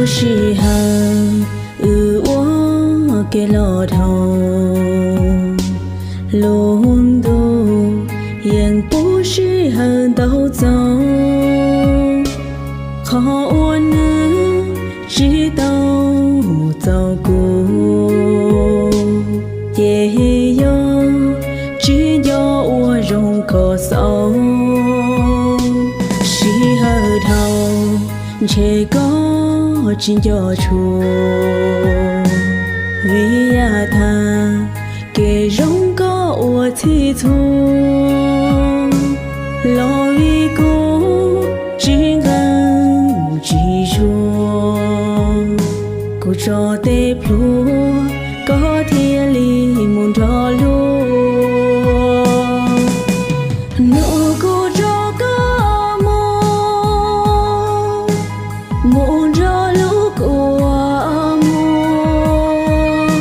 Sij hawm wb ua ke los dhau, lub ntuj yeej pub sij hawm ntau txaus. Qhov uas nws tsis tau txaus kuv, ces yog tsis nco ua zoo kom xaus. Sij hawm dhau ntshe koj tsis nco tshua, vim yam tag kev zoo koj ua txhij txhua, los vim kuv tsis nqeeb tsis zuag, kuv tso tej plhuav koj thiaj li mus nrog luag. Hnub kuv tso koj mus, mus nrog lub kua muag,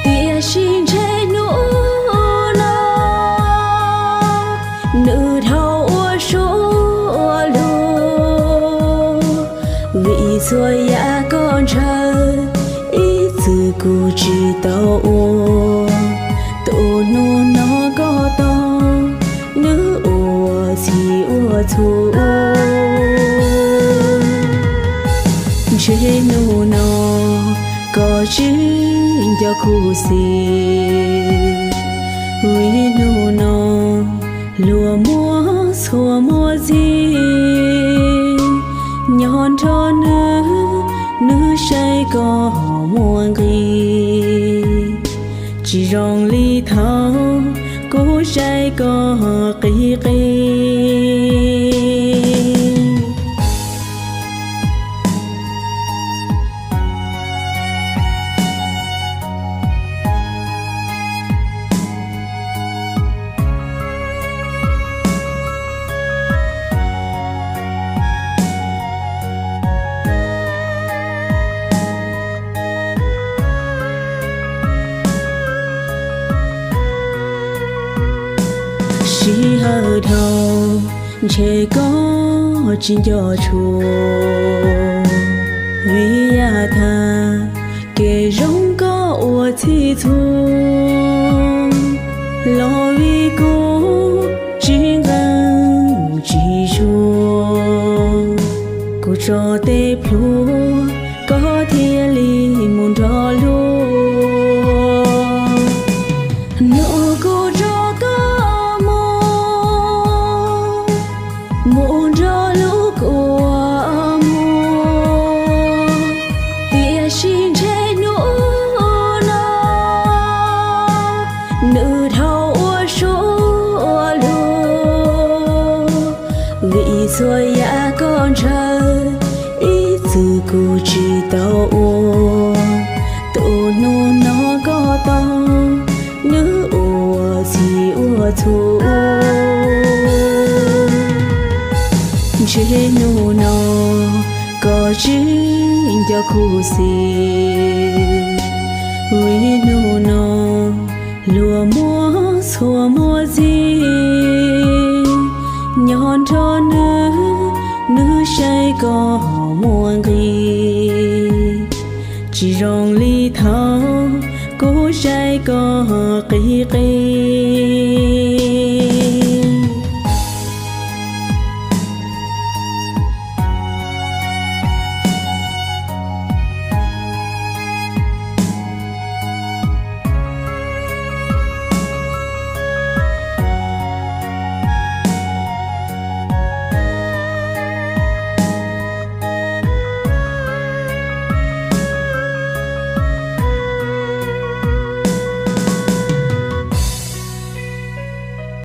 tiam sis ntshe hnub no nws dhau ua suab ua luag, vim txhua yam koj ntshaw ib txwm kuv tsis tau ua. Tus hnub no koj tau, nws ua txhij ua txhua, ntshe hnub no koj tsis nco kuv xwb, vim hnub no luag muab txhua muaj txhij, nyob nrog nws, nws saib koj muaj nqis, tsis zoo li thaum kuv saib koj qis qis. Sij hawm dhau ntshe koj tsis nco tshua, vim yam tag kev zoo koj ua txhij txhua, los vim kuv tsis nqeeb tsis zuag, kuv tso tej plhuav koj thiaj li mus nrog luag. Hnub kuv tso koj mus, mus nrog lub kua muag, tiam sis ntshe hnub no nws dhau ua suab ua luag, vim txhua yam koj ntshaw ib txwm kuv tsis tau ua. Tus hnub no koj tau, nws ua txhij ua txhua, ntshe hnub no koj tsis nco kuv xwb, vim hnub no luag muab txhua muaj txhij, nyob nrog nws, nws saib koj muaj nqis, tsis zoo li thaum kuv saib koj qis qis.